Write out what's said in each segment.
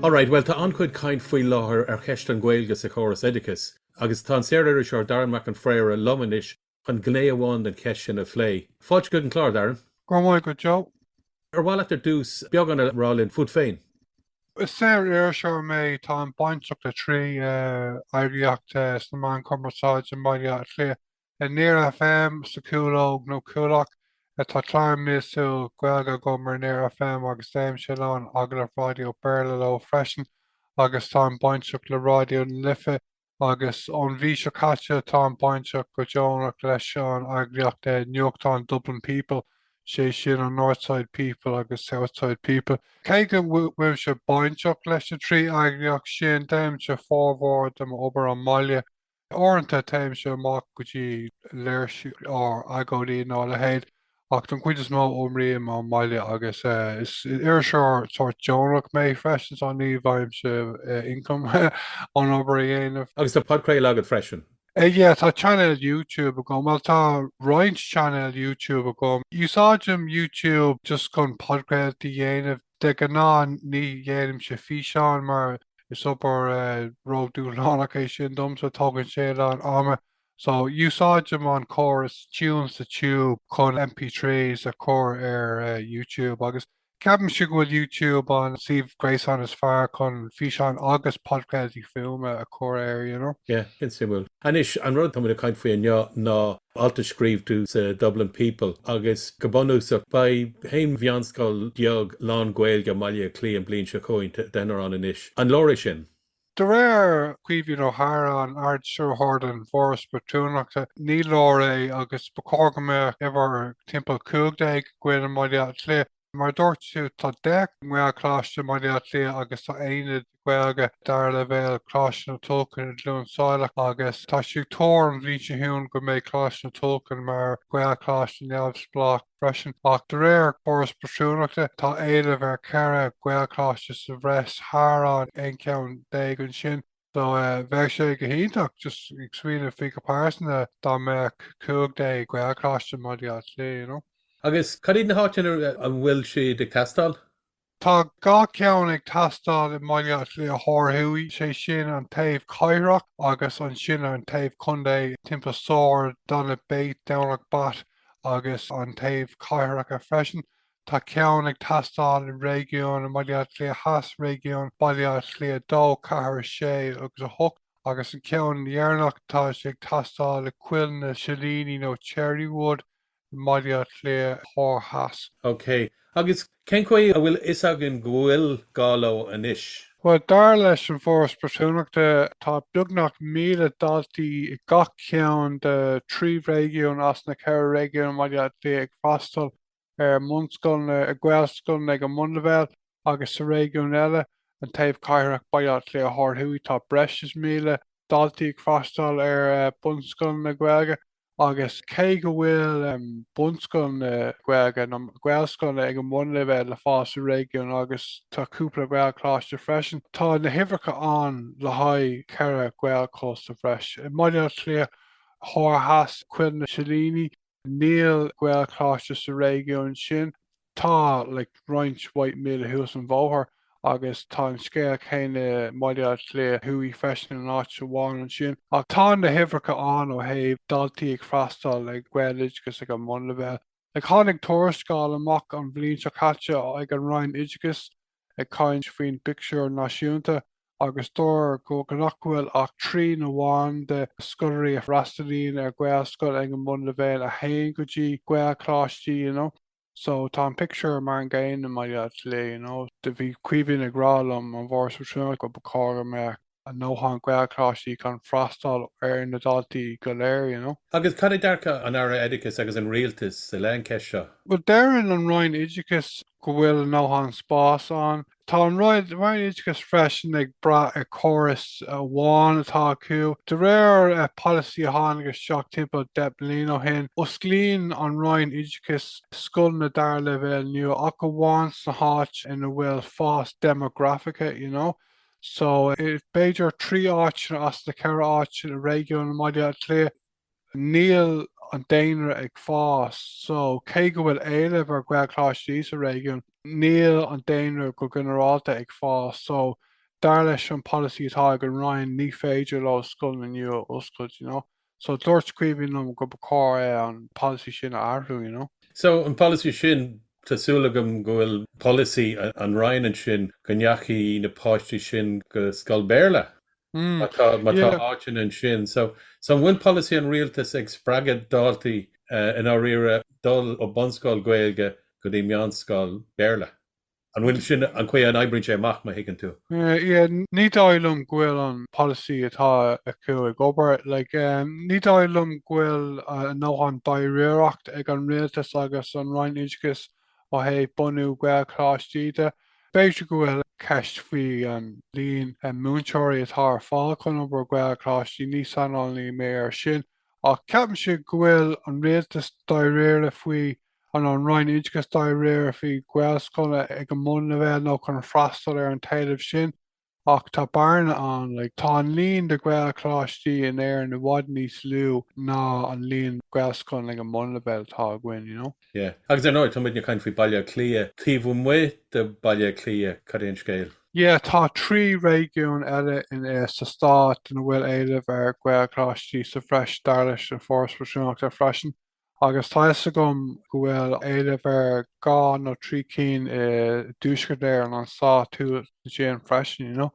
Alright, bhuel tá an-chuid caint faoi láthair ar cheist an Ghaeilge sa chóras oideachais agus tá an saor-iriseoir Darren Mac an Phríora liom anois chun gné amháin den cheist sin a phlé. Fáilte chuig an chlár, Darren. Go raibh maith agat, Joe. Ar mhaith leat ar dtús beagán a rá linn fút féin? Is saor-iriseoir mé, táim bainteach le 3 eagraíocht sna meáin chumarsáide i mBaile Átha Cliath. Aniar FM sa Chúlóg nó Cúlach. Tá clár míosúil Gaeilge agam ar Aniar FM agus déanaimse a lán agallamh raidió Béarla leo freisin agus táim bainteach le Raidió na Life agus ón mhí seo caite táim bainteach go deonach leis an eagraíocht nuachtáin Dublin People, sé sin an Northside People agus Southside People. Cé go bhfuilimse bainteach leis na 3 eagraíocht sin, déanaimse formhór de m'obair ón mbaile. Uaireanta téimse amach go dtí léirsiú or agóidí nó a leithéid ach don chuid is mó oibrím ón mbaile agus is iriseoir sórt deonach mé freisin so ní bhfaighimse income ón obair a dhéanamh. Agus tá podchraoladh agat freisin? Yeah, tá chainéal YouTube agam. Bhuel tá roinnt chainéal YouTube agam. Úsáidim YouTube just chun podchraoltaí a dhéanamh. De ghnáth ní dhéanaimse físeáin mar is obair ró-dúshlánach é sin domsa, tógann sé a lán ama. So úsáidim an córas Tunes to Tube chun MP3s a chur ar YouTube agus ceapaimse go bhfuil YouTube an suíomh gréasáin is fearr chun físeáin agus podchraoltaí fuaime a chur air, you know. Yeah, sin suimiúil. Anois, an rud atá muid ag caint faoi inniu ná alt a scríobh tú sa Dublin People agus go bunúsach beidh 11 mheánscoil lán-Ghaeilge i mBaile Átha Cliath an bhliain seo chugainn, deichniúr ann anois. An leor é sin? De réir Caoimhín Ó hEadhra, an Ard-Stiúrthóir den Bhforas Pátrúnachta, ní leor é agus ba chóir go mbeadh uimhir timpeall 15 againn i mBaile Átha Cliath. Mar a dúirt tú, tá 10 nGaelcholáiste i mBaile Átha Cliath agus tá aonad Gaeilge dara leibhéal, Coláiste na Tulchann i gCluain Saileach agus tá sé ag tuar an bhliain seo chugainn go mbeidh Coláiste na Tulchann mar Ghaelcholáiste neamhspleách freisin. Ach de réir Foras Pátrúnachta, tá éileamh ar 4 Ghaelcholáiste sa bhreis thar an 11 ceann ansin. So bheadh sé go hiontach just ag smaoineamh faoi go pearsanta dá mbeadh 15 Gaelcholáiste i mBaile Átha Cliath, you know. Agus cad iad na háiteanna a bhfuil siad ag teastáil? Tá dhá cheann ag teastáil i mBaile Átha Cliath Thoir Thuaidh, sé sin an taobh cathrach agus ansin an taobh contae timpeall Sord, Donagh Domhnach Bat agus an taobh cathracha freisin. Tá ceann ag teastáil i réigiún i mBaile Átha Cliath Theas, réigiún Baile Átha Cliath 2, 4, 6 agus 8, agus an ceann dheireanach tá sé ag teastáil i Coill na Silíní nó Cherrywood i mBaile Átha Cliath Thoir Theas. Ok. Agus cén chaoi a bhfuil fhios againn go bhfuil gá leo anois? Bhuel, dar leis an bhForas Pátrúnachta, tá beagnach 1,000 daltaí i gach ceann de thrí réigiún as na ceithre réigiún i mBaile Átha Cliath ag freastal ar mbunscoileanna, ar Ghaelscoileanna ag an mbunleibhéal agus sa réigiún eile, an taobh cathrach, Baile Átha Cliath Thoir Thuaidh, tá breis is 1,000 daltaí ag freastal ar bunscoileanna Gaeilge agus cé go bhfuil bunscoileanna Gaeilge nó Gaelscoileanna ag an mbunleibhéal le fáil sa réigiún agus tá cúpla Gaelcholáiste freisin, tá na huimhreacha ann le haghaidh 4 Ghaelscoil sa bhreis. I mBaile Átha Cliath Thoir Theas, Coill na Silíní, Níl Gaelcholáiste sa réigiún sin. Tá like roinnt mhaith míle thuas an bhóthar agus tá an scéal céanna i mBaile Átha Cliath Thuaidh freisin in áit amháin ansin. Ach tá na huimhreacha ann ó thaobh daltaí ag freastal ag Gaeloideachas ag an mbunleibhéal. Like tháinig tuarascáil amach an bhliain seo caite ag an Roinn Oideachais ag caint faoin bpictiúr náisiúnta agus dúradh go nach bhfuil ach trian amháin de scoláirí a fhreastalaíonn ar Ghaelscoil ag an mbunleibhéal a théann go dtí Gaelcholáistí, you know. So tá an pictiúr mar an gcéanna i mBaile Átha Cliath, you know. Do bhí Caoimhín ag rá liom ón bhForas Pátrúnachta go ba chóir go mbeadh a ndóthain Gaelcholáistí chun freastal ar na daltaí go léir, you know. Agus cad é dearcadh an Aire Oideachais agus an Rialtais i leith an cheist seo? Bhuel, deireann an Roinn Oideachais go bhfuil a ndóthain spás ann. Tá an Roinn Oideachais freisin ag brath ar chóras amháin atá acu. De réir polasaí a tháinig isteach timpeall 10 mbliana ó shin, osclaíonn an Roinn Oideachais scoileanna dara leibhéal nua ach amháin sna háit ina bhfuil fás déimeagrafach, you know. So, b'fhéidir 3 áiteanna as na 4 áit i réigiún i mBaile Átha Cliath, níl an daonra ag fás. So, cé go bhfuil éileamh ar Ghaelcholáistí sa réigiún, níl an daonra go ginearálta ag fás. So. Dar leis an polasaí atá ag an Roinn ní féidir leo scoileanna nua a oscailt, you know. So dúirt Caoimhín liom go ba chóir é an polasaí sin a athrú, you know. So an polasaí sin, tá súil agam go bhfuil polasaí an Roinn ansin go ndeachaigh na páistí sin go scoil Béarla má tá má tá áiteanna ansin. So so an bhfuil polasaí an rialtais ag spreagadh daltaí i ndáiríre dul ó bunscoil Gaeilge go dtí meánscoil Béarla? An bhfuil sin an chaoi a n-oibríonn sé amach, má thuigeann tú? Yeah, ní dóigh liom go bhfuil an polasaí atá acu ag obair. Like, ní dóigh liom go bhfuil a ndóthain dáiríreacht ag an rialtas agus an Roinn Oideachais ó thaobh bunú Gaelcholáistí de. B'fhéidir go bhfuil ceist faoi an líon múinteoirí atá ar fáil chun obair Ghaelcholáistí, ní saineolaí mé air sin. Ach ceapaimse go bhfuil an rialtas dáiríre faoi an an Roinn Oideachais dáiríre faoi Ghaelscoileanna ag an mbunleibhéal nó chun freastal ar an t-éileamh sin ach tá bearna ann. Like, tá an líon de Ghaelcholáistí in Éirinn i bhfad níos lú ná an líon Gaelscoileanna ag an mbunleibhéal atá againn, you know. Yeah. Agus ar ndóigh, tá muidne ag caint faoi Baile Átha Cliath. Taobh amuigh de Baile Átha Cliath, cad é an scéal? Yeah, tá 3 réigiún eile in sa stát ina bhfuil éileamh ar Ghaelcholáistí sa bhreis dar leis an Foras Pátrúnachta freisin. Agus tá fhios agam go bhfuil éileamh ar 2 nó 3 cinn i dTuaisceart Éireann, an stát thuaidh ansin freisin, you know.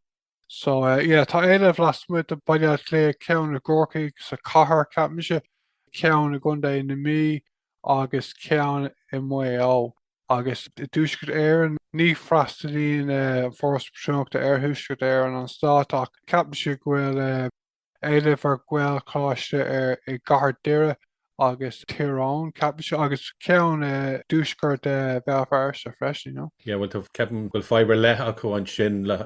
So yeah, tá éileamh lasmuigh de Bhaile Átha Cliath, ceann i gCorcaigh sa chathair, ceapaimse, ceann i gContae na Mí agus ceann i Maigh Eo. Agus i dTuaisceart Éireann, ní freastalaíonn an Foras Pátrúnachta ar Thuaisceart Éireann, an stát, ach ceapaimse go bhfuil éileamh ar Ghaelcholáiste ar i gcathair Doire agus Tír Eoghain, ceapaimse, agus ceann i dtuaisceart Bhéal Feirste freisin, you know. Yeah, bhuel, tá, ceapaim go bhfuil fadhb ar leith acu ansin le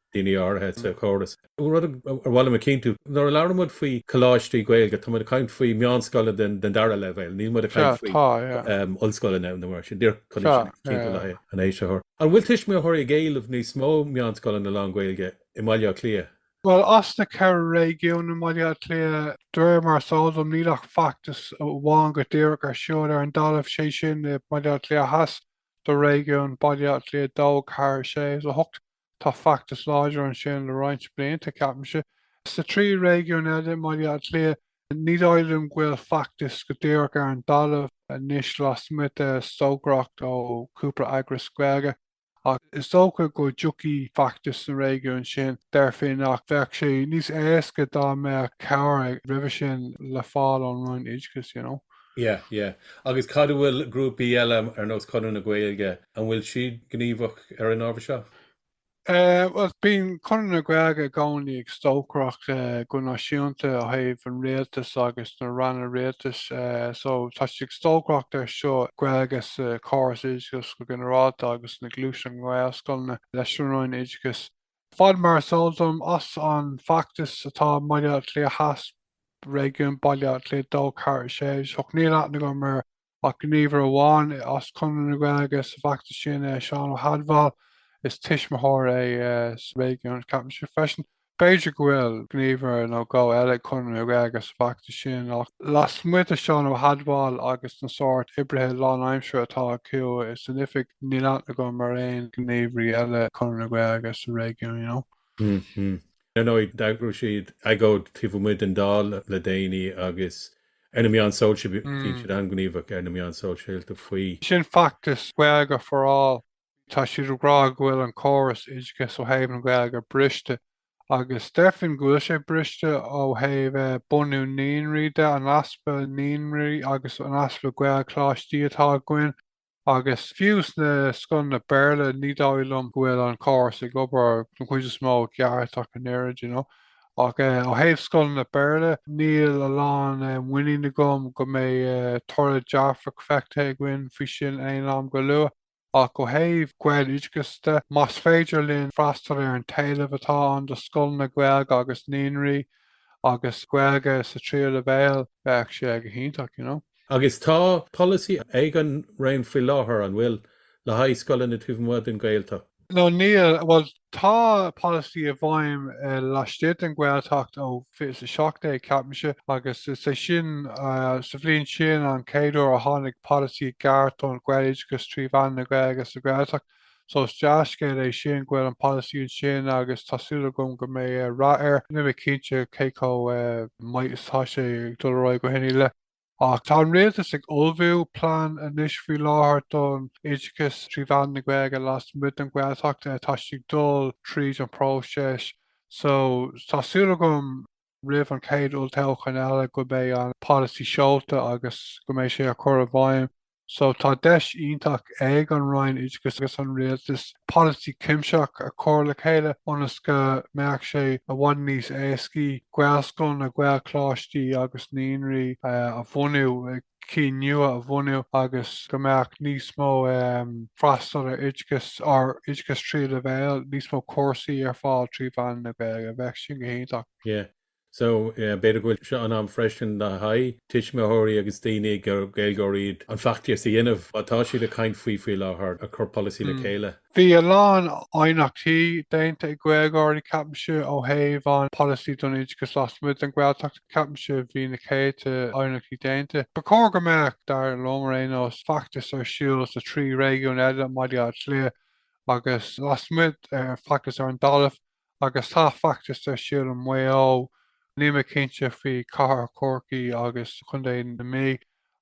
daoine áirithe sa chóras. Rud ar mhaith liom a chinntiú, nuair a labhrann muid faoi choláistí Gaeilge, tá muid ag caint faoi meánscoileanna den den dara leibhéal, níl muid ag caint faoi ollscoileanna nó mar sin, díreach chun é sin a chinntiú le haghaidh an éisteoir. An bhfuil tuismitheoirí ag éileamh níos mó meánscoileanna lán-Ghaeilge i mBaile Átha Cliath? Bhuel, as na ceithre réigiún i mBaile Átha Cliath, de réir mar is eol dom, níl ach feachtas amháin go díreach ar siúl ar an dtalamh, sé sin i mBaile Átha Cliath Theas do réigiún Baile Átha Cliath 2, 4, 6 agus 8. Tá feachtas láidir ansin le roinnt blianta, ceapaimse. Sna trí réigiún eile i mBaile Átha Cliath, ní dóigh liom go bhfuil feachtas go díreach ar an dtalamh anois lasmuigh de stocaireacht ó chúpla eagras Gaeilge. Ach is dócha go dtiocfaidh feachtas sna réigiúin sin, déarfainn, ach bheadh sé níos éasca dá mbeadh cabhair roimhe sin le fáil ón Roinn Oideachais, you know. Yeah, yeah. Agus cad a bhfuil grúpaí eile ar nós Conradh na Gaeilge, an bhfuil siad gníomhach ar an ábhar seo? Bhuel, bíonn Conradh na Gaeilge i gcónaí ag stocaireacht go náisiúnta ó thaobh an rialtais agus na ranna rialtais. So tá siad ag stocaireacht ar seo Gaeilge sa chóras oideachais go ginearálta agus na gluaiseacht na nGaelscoileanna leis an Roinn Oideachais. Fad mar is eol dom, as an bhfeachtas atá i mBaile Átha Cliath Theas, réigiún Baile Átha Cliath 2, 4, 6, 8, níl aithne agam ar Ach gníomhaire amháin as Conradh na Gaeilge sa bhfeachtas sin, Seán Ó hAdmhail, is tuismitheoir é sa réigiún, ceapaimse freisin. B'fhéidir go bhfuil gníomhaire nó dhó eile ag Conradh na Gaeilge sa bhfeachtas sin, ach lasmuigh de Seán Ó hAdmhail agus na sórt oibrithe lánaimseartha atá acu san oifig, níl aithne agam ar aon ghníomhairí eile Conradh na Gaeilge sa réigiún, you know. Ar ndóigh, d'eagraigh siad agóid taobh amuigh den Dáil le déanaí agus Ar na meáin sóisialta, bíonn siad an-ghníomhach ar na meáin sóisialta faoi. Sin feachtas Gaeilge for All. Tá siad ag rá go bhfuil an córas oideachais ó thaobh na Gaeilge briste agus déarfainn go bhfuil sé briste ó thaobh bunú naíonraí de, an easpa naíonraí agus an easpa Gaelcholáistí atá againn. Agus fiú sna scoileanna Béarla, ní dóigh liom go bhfuil an córas ag obair don chuid is mó i gceart ach an oiread, you know. Ach ó thaobh scoileanna Béarla, níl a lán muinín agam go mbeidh toradh dearfach feicthe againn faoi sin aon am go luath. Ach ó thaobh Gaeloideachas de, más féidir linn freastal ar an t-éileamh atá ann do scoileanna Gaeilge agus naíonraí agus Gaeilge sa tríú leibhéal, bheadh sé go hiontach, you know. Agus tá polasaí ag an Roinn faoi láthair, an bhfuil, le haghaidh scoileanna taobh amuigh den Ghaeltacht? No, níl. Bhuel, tá polasaí i bhfeidhm laistigh den Ghaeltacht ó 2017, ceapaimse, agus is é sin, sa bhliain sin, an chéad uair a tháinig polasaí i gceart don Ghaeloideachas trí mheán na Gaeilge sa Ghaeltacht. So is dea-scéal é sin go bhfuil an polasaí ansin agus tá súil agam go mbeidh rath air. Níl mé cinnte cé chomh maith is atá sé ag dul ar aghaidh ó shin i leith. Ach tá an rialtas ag ullmhú plean anois faoi láthair don oideachas trí mheán na Gaeilge lasmuigh den Ghaeltacht. Tá siad ag dul tríd an próiseas. So tá súil agam roimh an chéad olltoghchán eile go mbeidh an polasaí seolta agus go mbeidh sé á chur i bhfeidhm. So tá deis iontach ag an Roinn Oideachais agus an Rialtas polasaí cuimsitheach a chur le chéile ionas go mbeadh sé i bhfad níos éascaí Gaelscoileanna, Gaelcholáistí agus naíonraí a bhunú, cinn nua a bhunú agus go mbeadh níos mó freastal ar oideachas, ar oideachas tríú leibhéal, níos mó cúrsaí ar fáil trí mheán na Gaeilge. Bheadh sin go hiontach. Yeah. So, b'fhéidir go bhfuil seo an am freisin le haghaidh tuismitheoirí agus daoine gur Gaeilgeoirí iad an feachtas a dhéanamh má tá siad ag caint faoi faoi láthair, ag cur polasaí le chéile. Bhí a lán aighneachtaí déanta ag Gaeilgeoirí, ceapaimse, ó thaobh an polasaí don oideachas lasmuigh den Ghaeltacht. Ceapaimse bhí na céadta aighneachtaí déanta. Ba chóir go mbeadh, dar liom ar aon nós, feachtas ar siúl sa trí réigiún eile i mBaile Átha Cliath agus lasmuigh, feachtas ar an dtalamh. Agus tá feachtas ar siúl i Maigh Eo, níl mé cinnte faoi Chathair Chorcaí agus Contae na Mí,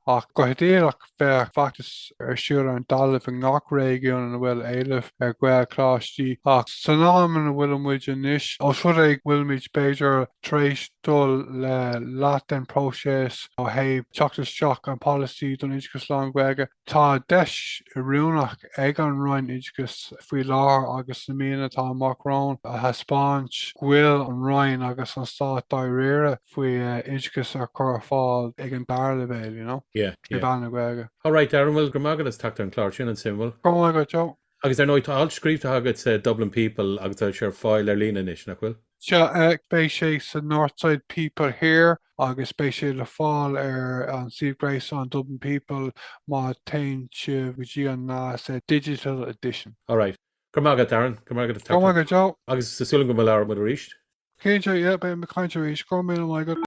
ach go hidéalach bheadh feachtas ar siúl ar an dtalamh i ngach réigiún ina bhfuil éileamh ar Ghaelcholáistí. Ach san am ina bhfuil muid anois, ós rud é go bhfuilimid b'fhéidir tar éis dul le leath den próiseas ó thaobh teacht isteach an polasaí don oideachas lán-Ghaeilge, Tá deis oiriúnach ag an Roinn Oideachais faoi láthair agus sna míonna atá amach romhainn a thaispeáint go bhfuil an Roinn agus an Stát dáiríre faoi oideachas a chur ar fáil ag an dara leibhéal, you know, trí mheán na Gaeilge. Alright Darren, bhuel, go raibh maith agat as teacht ar an chlár, sin an-suimiúil. Go raibh maith agat, Joe. Agus ar ndóigh tá alt scríobhta agat sa Dublin People agus tá sé ar fáil ar líne anois, nach bhfuil? Sea, beidh sé sa Northside People Here agus beidh sé le fáil ar an suíomh gréasáin Dublin People má théann sibh go dtí an nasc Digital Edition. Alright. Go raibh maith agat, Darren. Go raibh maith agat as teacht. Go raibh maith agat, Joe. Agus tá súil agam go labhróidh muid arís. Cinnte, yeah, beidh muid ag caint arís. Go raibh míle maith agat.